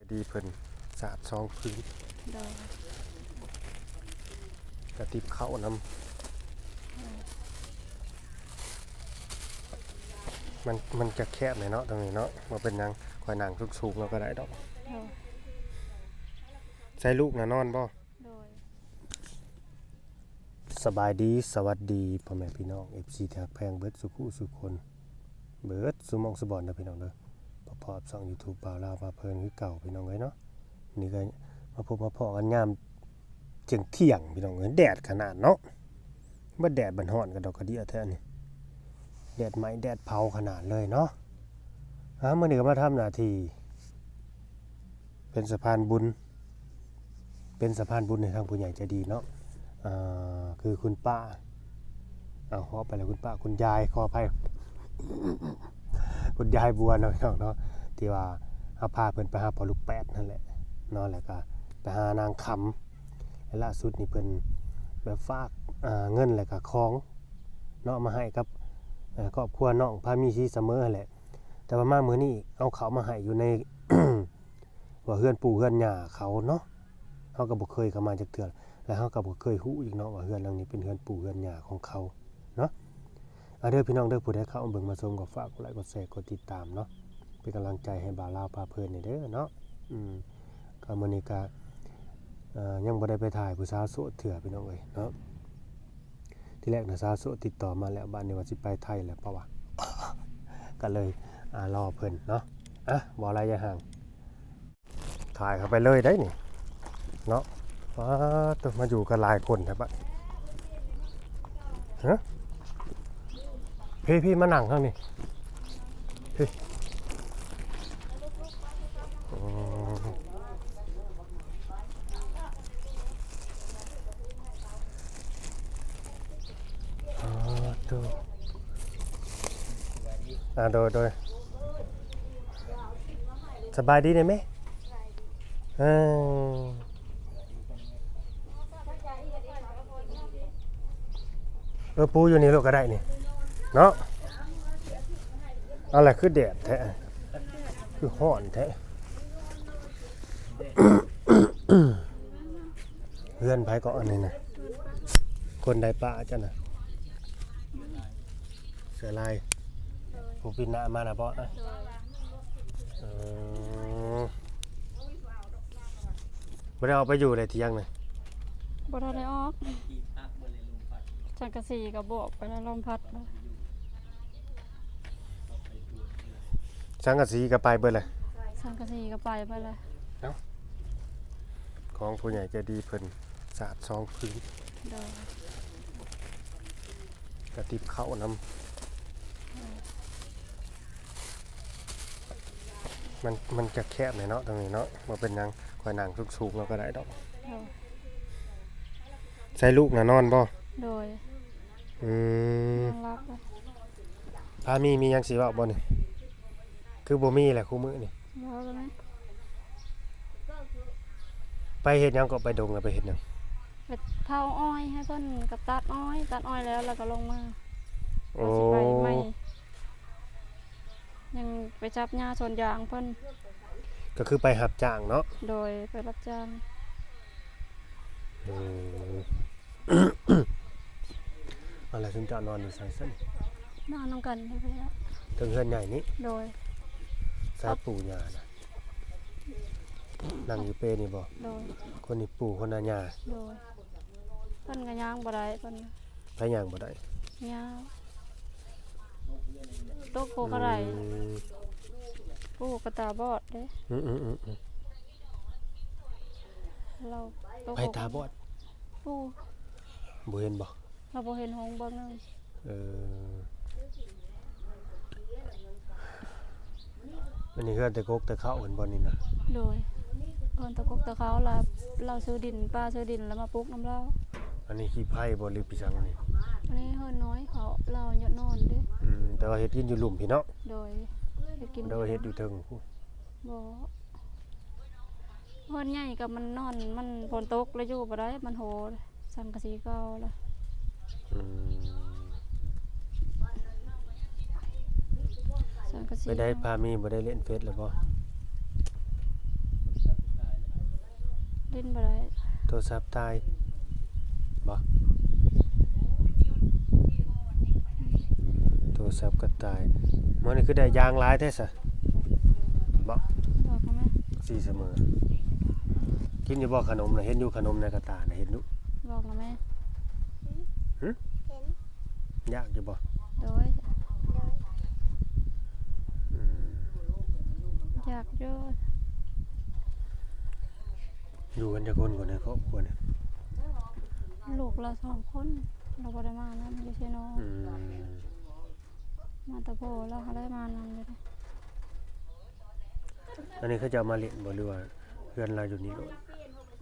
ທີ່ເພິ່ນສາດສອງຄືນ ໂດຍ ກະຕິບເຂົ້ານຳ ມັນ ມັນຈະແຄບແດ່ເນາະ ຕອງນີ້ເນາະ ບໍ່ເປັນຫຍັງ ຂ້ອຍນັ່ງສູງໆ ເອົາກະໄດ້ດອກ ໂດຍ ໃສ່ລູກນະນອນບໍ່? ໂດຍ ສະບາຍດີ ສະຫວັດດີ ພໍ່ແມ່ພີ່ນ້ອງ ເອັຟຊີ ທີ່ຮັກແພງເບິດສູ່ຜູ້ສູ່ຄົນ ເບິດສູ່ໝ່ອງສູ່ບ່ອນເດີພີ່ນ້ອງເດີ ພໍ້ກັບຊ່ອງຢູທູບບ່າວລາວພາເພີນຄືເກົ່າພີ່ນ້ອງເອີຍເນາະ ນີ້ກະມາພົບມາພໍ້ກັນຍາມທ່ຽງໆ ພີ່ນ້ອງເອີຍ ແດດຂະໜາດເນາະ ບັດແດດບັດຮ້ອນກະດອກກະເດຍແທ້ນີ້ ແດດໄໝ້ແດດເຜົາຂະໜາດເລີຍເນາະ ອາ ມື້ນີ້ກະມາທຳໜ້າທີ່ ເປັນສະພານບຸນ ເປັນສະພານບຸນໃຫ້ທາງຜູ້ໃຫຍ່ໃຈດີເນາະ ເອີ ຄືຄຸນປ້າ ເອົາ ເວົ້າໄປແລ້ວ ຄຸນປ້າ ຄຸນຍາຍ ຂໍອະໄພ ຄຸນຍາຍບົວເນາະ ພີ່ນ້ອງເນາະ ທີ່ວ່າເຮົາພາເພິ່ນໄປຫາພໍ່ລູກແປດຫັ້ນແຫຼະເນາະ ແລ້ວກະໄປຫານາງຄຳ ແລະ ລ່າສຸດນີ້ເພິ່ນໄປຝາກ ເອີ ເງິນ ແລ້ວກະຂອງເນາະ ມາໃຫ້ກັບ ເອີ ຄອບຄົວນ້ອງພາມີ ສີສະເໝີຫັ້ນແຫຼະ ແຕ່ວ່າມາມື້ນີ້ເອົາເຂົ້າມາໃຫ້ຢູ່ໃນ ວ່າເຮືອນປູ່ເຮືອນຍ່າເຂົາເນາະ ເຮົາກະບໍ່ເຄີຍເຂົ້າມາຈັກເທື່ອ ແລະ ເຮົາກະບໍ່ເຄີຍຮູ້ອີກເນາະ ວ່າເຮືອນຫຼັງນີ້ເປັນເຮືອນປູ່ເຮືອນຍ່າຂອງເຂົາເນາະ ອາ ເດີພີ່ນ້ອງເດີ ຜູ້ໃດເຂົ້າມາເບິ່ງມາຊົມກະຝາກກົດໄລກົດແຊກົດຕິດຕາມເນາະ ເປັນກຳລັງໃຈໃຫ້ບ່າວລາວພາເພີນແດ່ເດີເນາະ ອືມ ກະມື້ນີ້ກະ ເອີ ຍັງບໍ່ໄດ້ໄປຖ່າຍຜູ້ສາວໂສດເທື່ອພີ່ນ້ອງເອີຍເນາະ ທີແລກນະສາວໂສດຕິດຕໍ່ມາແລ້ວ ບາດນີ້ວ່າຊິໄປໄທແລ້ວ ເພາະວ່າ ກະເລີຍ ອາ ລໍເພິ່ນເນາະ ອະ ບໍ່ຫຼາຍຢ່າຫ່າງ ຖ່າຍເຂົ້າໄປເລີຍໄດ໋ນີ້ເນາະ ປາດໂທ້ ມາຢູ່ກັນຫຼາຍຄົນແທ້ບາດ ຮະ ພີ້ໆ ມານັ່ງທາງນີ້ ພີ້ ອືມ ອໍ ໂທ້ ອາ ໂດຍ ໂດຍ ສະບາຍດີແດ່ແມ່ ເອີ ເອີ ປູຢູ່ນີ້ໂລດກະໄດ້ນີ້ເນາະ ເອົາລະ ຄືແດດແທ້ ຄືຮ້ອນແທ້ ເຮືອນໃຜເກາະອັນນີ້ນະ ຄົນໃດປ້າເຈົ້ານະ ເສືອລາຍ ຜູ້ປິ່ນໜ້າມານະເບາະ ເອີ ບໍ່ໄດ້ອອກໄປຢູ່ເລີຍຖຽງນະ ບໍ່ທັນໄດ້ອອກ ສັງກະສີກະບວກໄປແລ້ວ ລົມພັດ ສັງກະສີກະໄປເບິດແລ້ວ ສັງກະສີກະໄປເບິດແລ້ວ ເອົ້າ ຂອງຜູ້ໃຫຍ່ໃຈດີເພິ່ນສາດສອງຄືນ ໂດຍ ກະຕິບເຂົ້ານຳ ມັນ ມັນຈະແຄບແດ່ເນາະ ຕອງນີ້ເນາະ ບໍ່ເປັນຫຍັງ ຂ້ອຍນັ່ງສູງໆ ເອົາກະໄດ້ດອກ ໂດຍ ໃສ່ລູກນະນອນບໍ່? ໂດຍ ອືມ ນອນຫຼັບແລ້ວ ພາມີ ມີຫຍັງຊິເວົ້າບໍ່ນີ້? ຄືບໍ່ມີແຫຼະຄູ່ມື້ນີ້ ເວົ້າແລ້ວແມ່ ໄປເຮັດຫຍັງເກາະ ໄປດົງນະ ໄປເຮັດຫຍັງ? ໄປເຜົາອ້ອຍໃຫ້ເພິ່ນ ກະຕັດອ້ອຍ ຕັດອ້ອຍແລ້ວ ແລ້ວກະລົງມາ ໂອ້ ວ່າຊິໄປໃໝ່ ຍັງໄປຈັບຫຍ້າສວນຢາງເພິ່ນ ກະຄືໄປຮັບຈ້າງເນາະ ໂດຍ ໄປຮັບຈ້າງ ອືມ ເອົາລະ ຊຸມເຈົ້ານອນຢູ່ໃສຊັ້ນ? ນອນນຳກັນຢູ່ພີ້ແຫຼະ ເທິງເຮືອນໃຫຍ່ນີ້ ໂດຍ ໃສປູ່ຍ່ານະ? ນັ່ງຢູ່ເປນີ້ບໍ່? ໂດຍ ຄົນນີ້ປູ່ ຄົນນັ້ນຍ່າ ໂດຍ ເພິ່ນກະຍ່າງບໍ່ໄດ້ ເພິ່ນ ໃຜຍ່າງບໍ່ໄດ້? ຍ່າງ ໂຕໂກກະໄດ້ ອືມ ປູ່ກະຕາບອດເດ້ ອືມໆໆໆ ລາວໂຕໂກ ໃຜຕາບອດ? ປູ່ ບໍ່ເຫັນບໍ່? ລາວບໍ່ເຫັນ ຫົງເບິ່ງໜຶ່ງ ເອີ ອັນນີ້ເຮືອນແຕ່ກົກແຕ່ເຄົ້າເພິ່ນບໍ່ນີ້ນະ? ໂດຍ ເຮືອນແຕ່ກົກແຕ່ເຄົ້າ ລາວ ລາວຊື້ດິນ ປ້າຊື້ດິນ ລາວມາປຸກນຳລາວ ອັນນີ້ຂີ້ໄພບໍ່ ຫຼືປີສັງນີ້? ອັນນີ້ເຮືອນນ້ອຍເຂົາ ລາວຍາກນອນເດ້ ອືມ ແຕ່ວ່າເຮັດກິນຢູ່ລຸ່ມພີ້ເນາະ? ໂດຍ ເຮັດກິນ ແຕ່ວ່າເຮັດຢູ່ເທິງພຸ້ນ ບໍ່ ເຮືອນໃຫຍ່ກະມັນນອນ ມັນຝົນຕົກລະຢູ່ບໍ່ໄດ້ ມັນໂຫ ສັງກະສີເກົ່າລະ ອືມ ສັງກະສີ ໄປໄດ້ ພາມີບໍ່ໄດ້ຫຼິ້ນເຟສລະບໍ່? ຫຼິ້ນບໍ່ໄດ້ ໂທລະສັບຕາຍບໍ? ໂທລະສັບກໍຕາຍ. ມື້ນີ້ຄືໄດ້ຢາງຫຼາຍແທ້ຊະບໍ? ບອກແມ່ ສີສະເໝີ ກິນຢູ່ບໍ່ຂະໜົມນະ? ເຫັນຢູ່ຂະໜົມໃນກະຕ່ານະ ເຫັນຢູ່. ບອກແມ່ ຫຶ? ເຫັນ. ຢາກຢູ່ບໍ່? ໂດຍ ອືມ ຢາກຢູ່. ຢູ່ກັນຈັກຄົນກ່ອນໃນຄອບຄົວນີ້? ລູກລາວສອງຄົນ ລາວບໍ່ໄດ້ມານຳຢູ່ເຊໂນ. ອືມ ມາແຕ່ພໍ່ລາວ ເຮົາໄດ້ມານຳຢູ່ເດ້. ອັນນີ້ເຂົາເຈົ້າມາຫຼິ້ນບໍ່ ຫຼືວ່າເຮືອນລາວຢູ່ນີ້ໂລດ?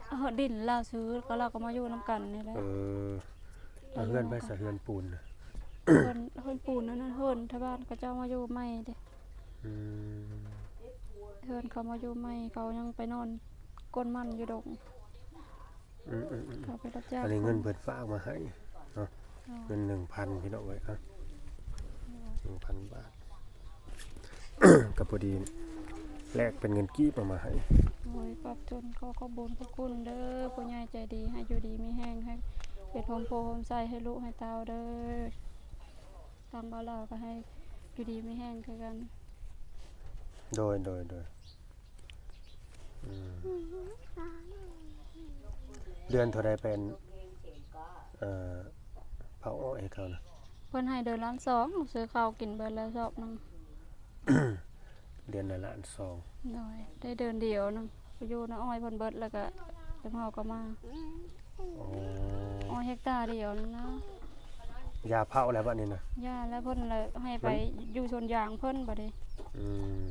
ເອີ ດິນລາວຊື້ ກໍລາວກໍມາຢູ່ນຳກັນນີ້ແຫຼະ. ເອີ ເຮືອນໃຜສະ? ເຮືອນປູນນະ? ເຮືອນ ເຮືອນປູນນັ້ນນະ ເຮືອນທາງບ້ານເຂົາເຈົ້າມາຢູ່ໃໝ່ເດ້. ອືມ ເຮືອນເຂົາມາຢູ່ໃໝ່ ເຂົາຍັງໄປນອນກົນມັນຢູ່ດົງ. ອືມໆໆ ເຂົາໄປຮັບຈ້າງ. ອັນນີ້ເງິນເພິ່ນຝາກມາໃຫ້ເນາະ. ເງິນໜຶ່ງພັນ ພີ່ນ້ອງເອີຍ ອະ ໂດຍ ໜຶ່ງພັນບາດ ກໍພໍດີແລກເປັນເງິນກີບເອົາມາໃຫ້. ໂດຍ ຂອບຄຸນ ຂໍຂອບບຸນຂອບຄຸນເດີ ຜູ້ໃຫຍ່ໃຈດີ ໃຫ້ຢູ່ດີມີແຮງ ໃຫ້ເປັນຮົ່ມໂພຮົ່ມໄຊໃຫ້ລູກໃຫ້ເຕົ້າເດີ. ທາງບ່າວລາວກໍໃຫ້ຢູ່ດີມີແຮງຄືກັນ. ໂດຍ ໂດຍ ໂດຍ. ອືມ ເດືອນເທົ່າໃດໄປ ເອີ ເຜົາອ້ອຍໃຫ້ເຂົານະ? ເພິ່ນໃຫ້ເດືອນລ້ານສອງ ຊື້ເຂົ້າກິນເບິດແລ້ວຊອບໜຶ່ງ. ເດືອນລະລ້ານສອງ. ໂດຍ ໄດ້ເດືອນດຽວໜຶ່ງ ໄປຢູ່ນຳອ້ອຍເພິ່ນເບິດ ແລ້ວກະເຮົາກໍມາ. ອໍ ອ້ອຍເຮັກຕາດຽວໜຶ່ງນະ. ຢ່າເຜົາແລ້ວບັດນີ້ນະ? ຢ່າແລ້ວ ເພິ່ນລະໃຫ້ໄປ ມັນ ຢູ່ສວນຢາງເພິ່ນບັດນີ້. ອືມ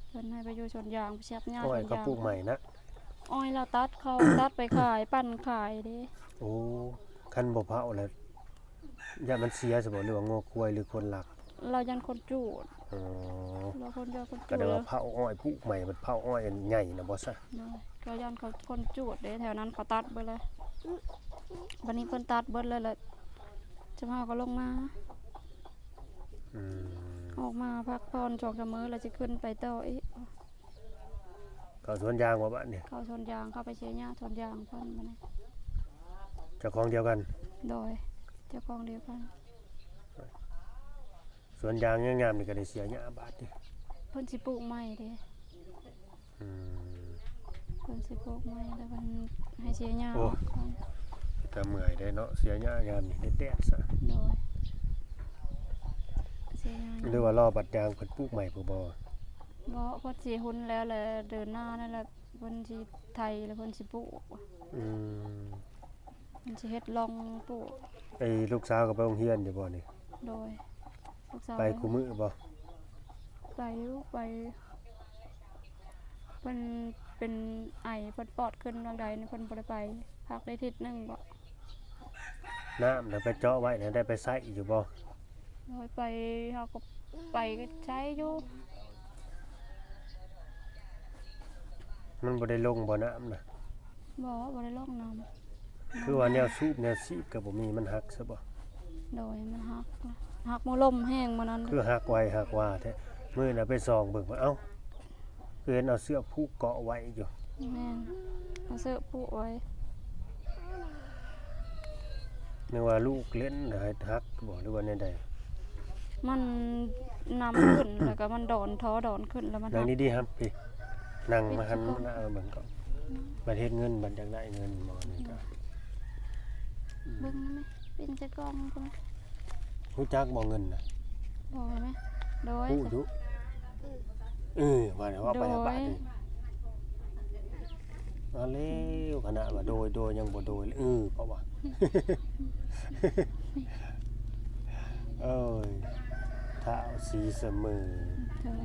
ເພິ່ນໃຫ້ໄປຢູ່ສວນຢາງ ໄປເສຍບຫຍ້າ. ອ້ອຍເຂົາປູກໃໝ່ນະ? ອ້ອຍລາວຕັດ ເຂົາຕັດໄປຂາຍ ປັ່ນຂາຍເດ້. ໂອ້ ຄັນບໍ່ເຜົາແລ້ວ ຢ້ານມັນເສຍຊະບໍ ຫຼືວ່າງົວຄວາຍ ຫຼືຄົນລັກ? ລາວຢ້ານຄົນຈູດ. ອໍ ລາວຄົນຢ້ານຄົນຈູດ. ກໍໄດ້ວ່າເຜົາອ້ອຍ ປູກໃໝ່ ບັດເຜົາອ້ອຍອັນໃຫຍ່ນະບໍ່ຊະ? ໂດຍ ກໍຢ້ານເຂົາຄົນຈູດເດ້ ແຖວນັ້ນເຂົາຕັດເບິດແລ້ວ. ບັດນີ້ເພິ່ນຕັດເບິດແລ້ວ ແລ້ວເຮົາກໍລົງມາ. ອືມ ອອກມາພັກຜ່ອນສອງສາມມື້ ແລ້ວຊິຂຶ້ນໄປຕໍ່ອີກ. ເຂົ້າສວນຢາງບໍ່ບາດນີ້? ເຂົ້າສວນຢາງ ເຂົ້າໄປເສຍຫຍ້າສວນຢາງເພິ່ນບັດນີ້. ເຈົ້າຂອງດຽວກັນ? ໂດຍ ເຈົ້າຂອງດຽວກັນ. ສວນຢາງຍາມນີ້ກໍໄດ້ເສຍຫຍ້າບາດນີ້. ເພິ່ນຊິປູກໃໝ່ເດ້. ອືມ ເພິ່ນຊິປູກໃໝ່ ແລ້ວເພິ່ນໃຫ້ເສຍຫຍ້າ. ໂອ້ ອອກກ່ອນ. ແຕ່ເມື່ອຍເດ້ເນາະ ເສຍຫຍ້າຍາມນີ້ແດດໆຊະ. ໂດຍ ເສຍຫຍ້າຍາມ. ຫຼືວ່າລໍບັດຢາງເພິ່ນປູກໃໝ່ພຸ້ນບໍ່? ບໍ່ ເພິ່ນຊິຮຸນແລ້ວ ແລ້ວເດີນໜ້ານັ້ນແຫຼະ ເພິ່ນຊິໄຖ ແລ້ວເພິ່ນຊິປູກ. ອືມ ມັນຊິເຮັດລ່ອງປູກ. ໄອ້ລູກສາວກໍໄປໂຮງຮຽນຢູ່ບໍ່ນີ້? ໂດຍ ລູກສາວໄປ ໄປຄູ່ມື້ບໍ່? ໄປຢູ່ ໄປ. ເພິ່ນເປັນໄອ ເພິ່ນປອດຂຶ້ນຫວ່າງໃດນີ້ ເພິ່ນບໍ່ໄດ້ໄປ ພັກໄດ້ທິດໜຶ່ງບໍ. ນ້ຳນະໄປເຈາະໄວ້ນະ ໄດ້ໄປໃຊ້ຢູ່ບໍ່? ໂດຍ ໄປ ເຮົາກໍໄປໃຊ້ຢູ່. ມັນບໍ່ໄດ້ລົງບໍ່ນ້ຳນະ? ບໍ່ ບໍ່ໄດ້ລົງນ້ຳ. ຄືວ່າແນວສູບແນວສີບກໍບໍ່ມີ ມັນຫັກຊະບໍ? ໂດຍ ມັນຫັກ ຫັກມື້ລົມແຮງມື້ນັ້ນ. ຄືຫັກໄວຫັກວ່າແທ້. ມື້ນັ້ນໄປສ່ອງເບິ່ງ ເອົ້າ ຄືເຫັນເອົາເຊືອກຜູກເກາະໄວ້ຢູ່. ແມ່ນ ເອົາເຊືອກຜູກໄວ້. ນຶກວ່າລູກຫຼິ້ນໃຫ້ຫັກບໍ ຫຼືວ່າແນວໃດ? ມັນນ້ຳຂຶ້ນ ແລ້ວກໍມັນດອນ ທໍ່ດອນຂຶ້ນ ແລ້ວມັນຫັກ. ນັ່ງດີໆ ຮັບພີ້ ນັ່ງມາຫັນໜ້າເບິ່ງກ່ອນ. ບັດເຮັດເງິນ ບັດຢາກໄດ້ເງິນໝໍນີ້ກໍ ອືມ ເບິ່ງນຳແມ່ ເປັນຈັກກ່ອງພຸ້ນ. ຮູ້ຈັກບໍ່ເງິນນະ? ບໍ່ແມ່. ໂດຍ ຮູ້ຢູ່. ເອີ ວ່າແລ້ວ ເວົ້າໄປ ໂດຍ ບາດນີ້ ເອົາແລ້ວ ຂະໜາດວ່າໂດຍ ໂດຍ ຍັງບໍ່ໂດຍ ເອີ ເພາະວ່າ ເອີຍ ທ້າວສີສະເໝີ ໂດຍ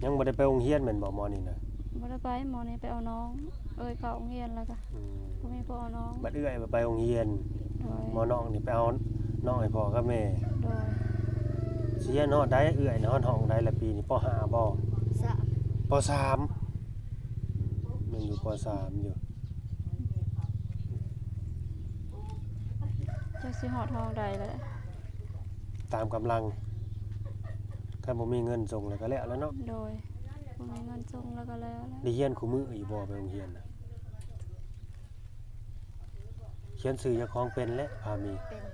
ຍັງບໍ່ໄດ້ໄປໂຮງຮຽນແມ່ນບໍ່ ໝໍນີ້ນະ? ບໍ່ໄດ້ໄປ ໝໍນີ້ໄປເອົານ້ອງ ເອີຍ ເຂົ້າໂຮງຮຽນແລ້ວກະ ອືມ ບໍ່ມີຜູ້ເອົານ້ອງ. ບັດເອື້ອຍໄປໂຮງຮຽນ ໂດຍ ໝໍນ້ອງນີ້ໄປເອົານ້ອງໃຫ້ພໍ່ກັບແມ່ ໂດຍ. ຊິຮຽນຮອດໃດ ເອື້ອຍນະ ຮອດຫ້ອງໃດລະປີນີ້ ປໍຫ້າບໍ່? ສາມ ປໍສາມ ແມ່ນຢູ່ ປໍສາມຢູ່. ຈັກຊິຮອດຫ້ອງໃດແຫຼະ ຕາມກຳລັງ ຄັນບໍ່ມີເງິນສົ່ງແລ້ວກໍແລ້ວແລ້ວເນາະ. ໂດຍ ບໍ່ ໃຫ້ເງິນສົ່ງແລ້ວກໍແລ້ວແຫຼະ. ໄດ້ຮຽນຄູ່ມື້ຢູ່ບໍ່ ໄປໂຮງຮຽນນະ? ຂຽນຊື່ເຈົ້າຂອງເປັນແຫຼະ ພາມີ? ເປັນ.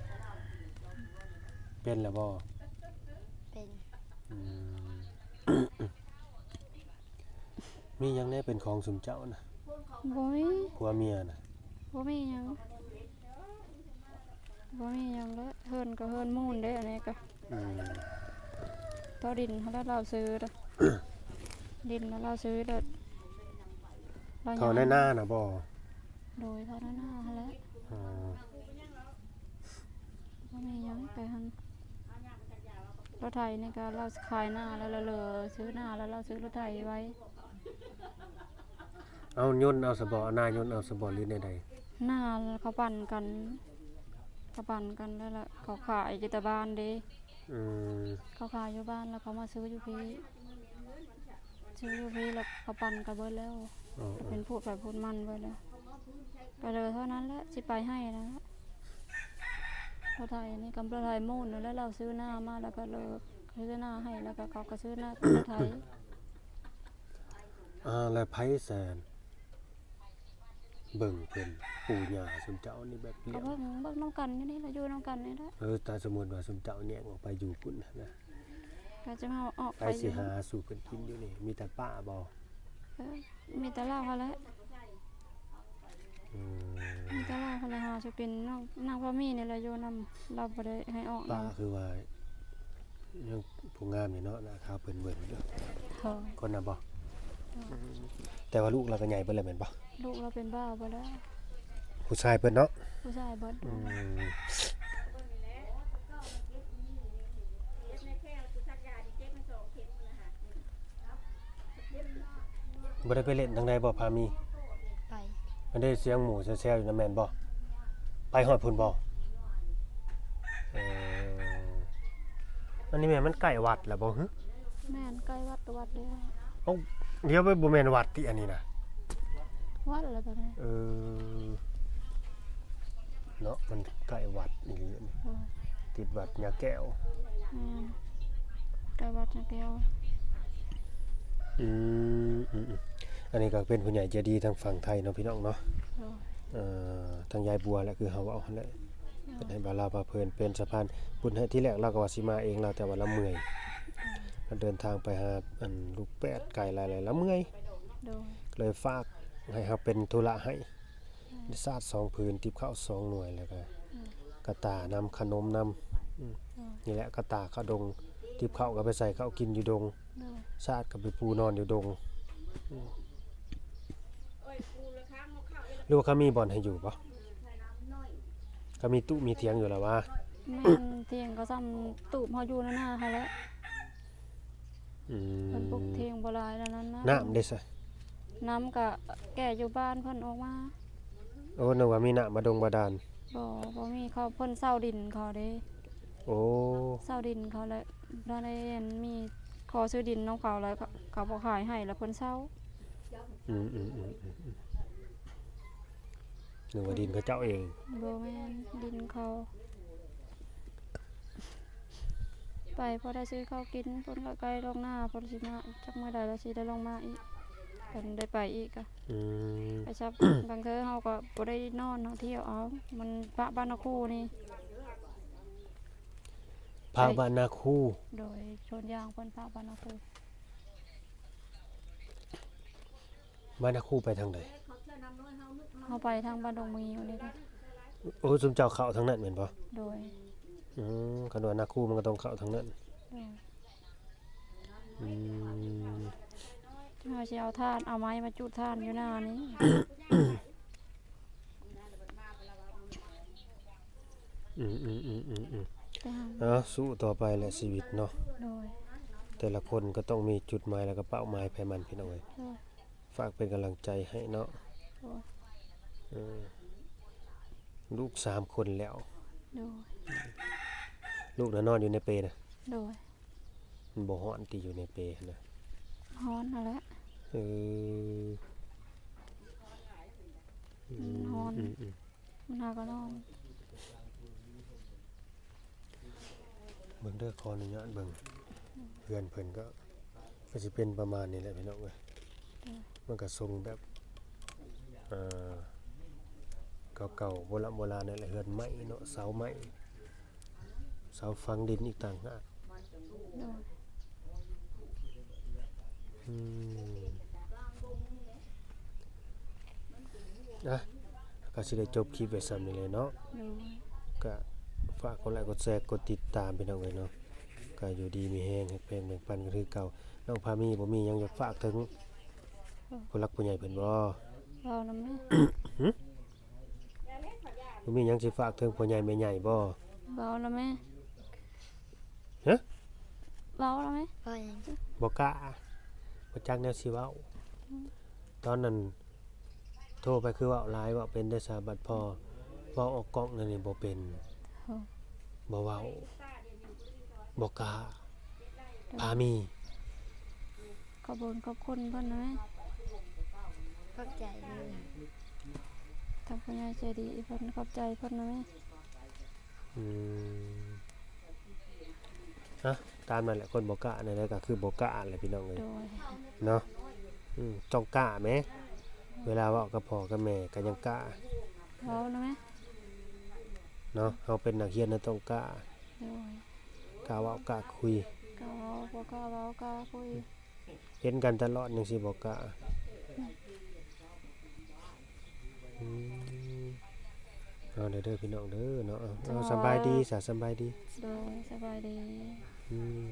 ເປັນແລ້ວບໍ່? ເປັນ. ອືມ. ມີຫຍັງແດ່ເປັນຂອງຊຸມເຈົ້ານະ? ບໍ່ມີ. ຜົວເມຍນະ? ບໍ່ມີຫຍັງ. ບໍ່ມີຫຍັງເລີຍ ເຮືອນກໍເຮືອນມູນເດ້ ອັນນີ້ກໍ ອືມ ຕໍ່ດິນຫັ້ນແຫຼະ ລາວຊື້ເດ້ ດິນນະລາວຊື້ເດ້. ເທົ່າໃນນານະບໍ່? ໂດຍ ເທົ່າໃນນາຫັ້ນແຫຼະ. ອໍ ບໍ່ມີຫຍັງ ໄປຫັ້ນ ລົດໄຖນີ້ກໍລາວຂາຍນາແລ້ວ ລາວເລີຊື້ນາແລ້ວ ລາວຊື້ລົດໄຖໄວ້. ເອົາຍົນເອົາສະບໍ ເອົານາຍົນເອົາສະບໍ ຫຼືແນວໃດ? ນາເຂົາປັ່ນກັນ ເຂົາປັ່ນກັນແລ້ວ ແລ້ວເຂົາຂາຍຢູ່ແຕ່ບ້ານເດ້. ອືມ ເຂົາຂາຍຢູ່ບ້ານ ແລ້ວເຂົາມາຊື້ຢູ່ພີ້ ຊື້ຢູ່ພີ້ ແລ້ວເຂົາປັ່ນກັນເບິດແລ້ວ. ອໍ ເປັນພູດໃຜພູດມັນເບິດແລ້ວ ກໍເຫຼືອເທົ່ານັ້ນແຫຼະ ຊິໄປໄຮ່ນັ້ນແຫຼະ. ເຂົາໄຖນີ້ກໍບໍ່ໄຖມູນນັ້ນແຫຼະ ລາວຊື້ນາມາ ແລ້ວກໍເລີກ ຊື້ນາໃຫ້ ແລ້ວກໍເຂົາກໍຊື້ນາກັບໄຖ. ອ່າ ແລ້ວໃຜແຊນເບິ່ງເພິ່ນ ປູ່ຍ່າຊຸມເຈົ້ານີ້ແບບລ້ຽງ? ກໍເບິ່ງ ເບິ່ງນຳກັນຢູ່ນີ້ລະ ຢູ່ນຳກັນນີ້ລະ. ເອີ ຖ້າສົມມຸດວ່າຊຸມເຈົ້າແຍກອອກໄປຢູ່ພຸ້ນນະ ກໍຈະເອົາອອກໄປ ໃຜຊິຫາສູ່ເພິ່ນກິນຢູ່ນີ້? ມີແຕ່ປ້າບໍ່? ເອີ ມີແຕ່ລາວຫັ້ນແຫຼະ. ອືມ ມີແຕ່ລາວຫັ້ນແຫຼະ ຫາຊິເປັນນາງ ນາງພາມີນີ້ແຫຼະຢູ່ນຳ ລາວບໍ່ໄດ້ໃຫ້ອອກນຳ. ປ້າຄືວ່າຍັງຜູ້ງາມຢູ່ເນາະ ໜ້າຂາວເພິ່ນເບິ່ງຢູ່. ໂດຍ ຄົນນັ້ນບໍ່? ໂດຍ ອືມ ແຕ່ວ່າລູກລາວກໍໃຫຍ່ເບິດແລ້ວແມ່ນບໍ່? ລູກລາວເປັນບ່າວເບິດແລ້ວ. ຜູ້ຊາຍເພິ່ນເນາະ? ຜູ້ຊາຍເບິດ. ອືມ ບໍ່ໄດ້ໄປຫຼິ້ນທາງໃດບໍ່ ພາມີ? ໄປ. ມັນໄດ້ສຽງໝູແຊວໆຢູ່ນະ ແມ່ນບໍ່? ໄປຮອດພຸ້ນບໍ່? ເອີ ອັນນີ້ແມ່ນມັນໃກ້ວັດແລ້ວບໍ່ຫື? ແມ່ນ ໃກ້ວັດ ວັດເດ. ເອົ້າ ດຽວ ບໍ່ແມ່ນວັດຕິ ອັນນີ້ນະ? ວັດແລ້ວຕອນນີ້. ເອີ ເນາະ ມັນໃກ້ວັດອີ່ຫຼີ ເອີ ຕິດວັດຍາແກ້ວ. ແມ່ນ ໃກ້ວັດຍາແກ້ວ. ອືມ ອືມໆ ອັນນີ້ກໍເປັນຜູ້ໃຫຍ່ໃຈດີທາງຝັ່ງໄທເນາະ ພີ່ນ້ອງເນາະ. ໂດຍ ເອີ ທາງຍາຍບົວແຫຼະ ຄືເຮົາເວົ້າຫັ້ນແຫຼະ. ໂດຍ ເພິ່ນໃຫ້ບ່າວລາວພາເພີນເປັນສະພານບຸນໃຫ້. ທີແລກລາວກໍວ່າຊິມາເອງລາວ ແຕ່ວ່າລາວເມື່ອຍ. ໂດຍ ລາວເດີນທາງໄປຫາ ອັນ ລູກແປດໄກຫຼາຍໆ ລາວເມື່ອຍ. ໂດຍ ກໍເລີຍຝາກໃຫ້ເຮົາເປັນທຸລະໃຫ້. ໄດ້ສາດສອງຜືນ ຕິບເຂົ້າສອງໜ່ວຍ ແລ້ວກໍ ອືມ ກະຕ່ານຳ ຂະໜົມນຳ. ອືມ ອືມ ນີ້ແຫຼະ ກະຕ່າເຂົ້າດົງ ຕິບເຂົ້າກໍໄປໃສ່ເຂົ້າກິນຢູ່ດົງ. ໂດຍ ສາດກໍໄປປູນອນຢູ່ດົງ. ອືມ ຫຼືວ່າເຂົາມີບ່ອນໃຫ້ຢູ່ບໍ່? ເຂົາມີຕູ້ມີຖຽງຢູ່ແລ້ວຫວາ? ແມ່ນ ຖຽງກໍສ່ຳຕູບເຮົາຢູ່ນານາຫັ້ນແຫຼະ. ອືມ ເພິ່ນປຸກຖຽງບໍ່ຫຼາຍແລ້ວນັ້ນນະ. ນ້ຳເດ້ຊະ? ນ້ຳກະແກ່ຢູ່ບ້ານເພິ່ນອອກມາ. ໂອ້ ນຶກວ່າມີນ້ຳບາດົງບາດານ. ບໍ່ ບໍ່ມີ ເຂົາ ເພິ່ນເຊົ່າດິນເຂົາເດ້. ໂອ້ ເຊົ່າດິນເຂົາແຫຼະ ບໍ່ໄດ້ອັນມີ ຂໍຊື້ດິນນຳເຂົາແລ້ວ ເຂົາ ເຂົາບໍ່ຂາຍໃຫ້ ແລ້ວເພິ່ນເຊົ່າ. ອືມໆ ນຶກວ່າດິນເຂົາເຈົ້າເອງ. ບໍ່ແມ່ນ ດິນເຂົາ. ໄປພໍໄດ້ຊື້ເຂົ້າກິນ ເພິ່ນກໍໃກ້ລົງນາ ເພິ່ນຊິມາ ຈັກມື້ໃດລະຊິໄດ້ລົງມາອີກ ເພິ່ນໄດ້ໄປອີກກະ. ອືມ ໄປຊັບ ບາງເທື່ອເຮົາກໍບໍ່ໄດ້ນອນ ເຮົາທ່ຽວເອົາ. ມັນພະບ້ານນາຄູນີ້. ພະບ້ານນາຄູ. ໂດຍ ສວນຢາງເພິ່ນ ພະບ້ານນາຄູ. ບ້ານນາຄູໄປທາງໃດ? ເຮົາໄປທາງບ້ານດົງມີຢູ່ນີ້ເດ້. ໂອ້ ຊຸມເຈົ້າເຂົ້າທາງນັ້ນແມ່ນບໍ່? ໂດຍ. ອືມ ຄັນວ່ານາຄູມັນກໍຕ້ອງເຂົ້າທາງນັ້ນ. ໂດຍ. ອືມ ເຮົາຊິເອົາຖ່ານ ເອົາໄມ້ມາຈູດຖ່ານຢູ່ໜ້ານີ້. ອືມໆໆໆໆ ໄປຫາ ເອົາ ສູ້ຕໍ່ໄປແຫຼະຊີວິດເນາະ. ໂດຍ. ແຕ່ລະຄົນກໍຕ້ອງມີຈຸດໝາຍ ແລ້ວກໍເປົ້າໝາຍໃຜມັນ ພີ່ນ້ອງເອີຍ. ໂດຍ. ຝາກເປັນກຳລັງໃຈໃຫ້ເນາະ. ໂດຍ. ເອີ ລູກສາມຄົນແລ້ວ. ໂດຍ. ລູກນະນອນຢູ່ໃນເປນະ? ໂດຍ. ມັນບໍ່ຮ້ອນຕິ ຢູ່ໃນເປຫັ້ນນະ? ຮ້ອນຫັ້ນແຫຼະ. ເອີ ມັນຮ້ອນ. ອືມໆ ມັນຫາກໍນອນ. ເບິ່ງເດີ ຂໍອະນຸຍາດເບິ່ງ ເຮືອນເພິ່ນກໍ ກໍຊິເປັນປະມານນີ້ແຫຼະພີ່ນ້ອງເອີຍ. ໂດຍ ມັນກໍຊົງແບບ ເອີ ເກົ່າໆ ໂບລານໂບລານນັ້ນແຫຼະ ເຮືອນໄມ້ເນາະ ເສົາໄມ້ ເສົາຝັງດິນອີກຕ່າງຫາກ. ໂດຍ ອືມ ອ່ະ ກໍຊິໄດ້ຈົບຄລິບໄວ້ຊ່ຳນີ້ແຫຼະເນາະ. ໂດຍ ກໍຝາກກົດໄລກົດແຊ ກົດຕິດຕາມພີ່ນ້ອງເອີຍເນາະ. ກໍຢູ່ດີມີແຮງ ຮັກແພງແບ່ງປັນກັນຄືເກົ່າ. ນ້ອງພາມີ ບໍ່ມີຫຍັງຢາກຝາກເຖິງ ເອີ ຜູ້ຫຼັກຜູ້ໃຫຍ່ເພິ່ນບໍ່? ເວົ້ານຳແມ່. ຫຶ? ບໍ່ມີຫຍັງຊິຝາກເຖິງພໍ່ໃຫຍ່ແມ່ໃຫຍ່ບໍ່? ເວົ້ານຳແມ່. ຮະ? ເວົ້ານຳແມ່. ເວົ້າຫຍັງ? ບໍ່ກ້າ ບໍ່ຈັກແນວຊິເວົ້າ. ອືມ ຕອນນັ້ນໂທໄປຄືເວົ້າຫຼາຍ ເວົ້າເປັນເດ້ຊະ ບັດພໍເວົ້າອອກກ້ອງແນວນີ້ບໍ່ເປັນ. ໂອ້ ບໍ່ເວົ້າ ບໍ່ກ້າ. ໂດຍ ພາມີ ຂອບຄຸນຂອບຄຸນເພິ່ນນະແມ່. ຂອບໃຈເດີ ທາງຜູ້ໃຫຍ່ໃຈດີເພິ່ນ ຂອບໃຈເພິ່ນນະແມ່. ອືມ ຮະ ຕາມນັ້ນແຫຼະ ຄົນບໍ່ກ້າແນວໃດກໍຄືບໍ່ກ້າແຫຼະພີ່ນ້ອງເອີຍ. ໂດຍ ເນາະ. ອືມ ຕ້ອງກ້າແໝ ເວລາເວົ້າກັບພໍ່ກັບແມ່ກໍຍັງກ້າ. ເວົ້ານະແມ່ ເນາະ ເຮົາເປັນນັກຮຽນນະ ຕ້ອງກ້າ. ໂດຍ ກ້າເວົ້າກ້າຄຸຍ. ກ້າເວົ້າ ບໍ່ກ້າເວົ້າ ກ້າຄຸຍ. ເຫັນກັນຕະຫຼອດຍັງຊິບໍ່ກ້າ. ອືມ ເອົາເດີ ເດີພີ່ນ້ອງເດີເນາະ. ເອົາ ເຈົ້າ ສະບາຍດີສາ ສະບາຍດີ. ໂດຍ ສະບາຍດີ. ອືມ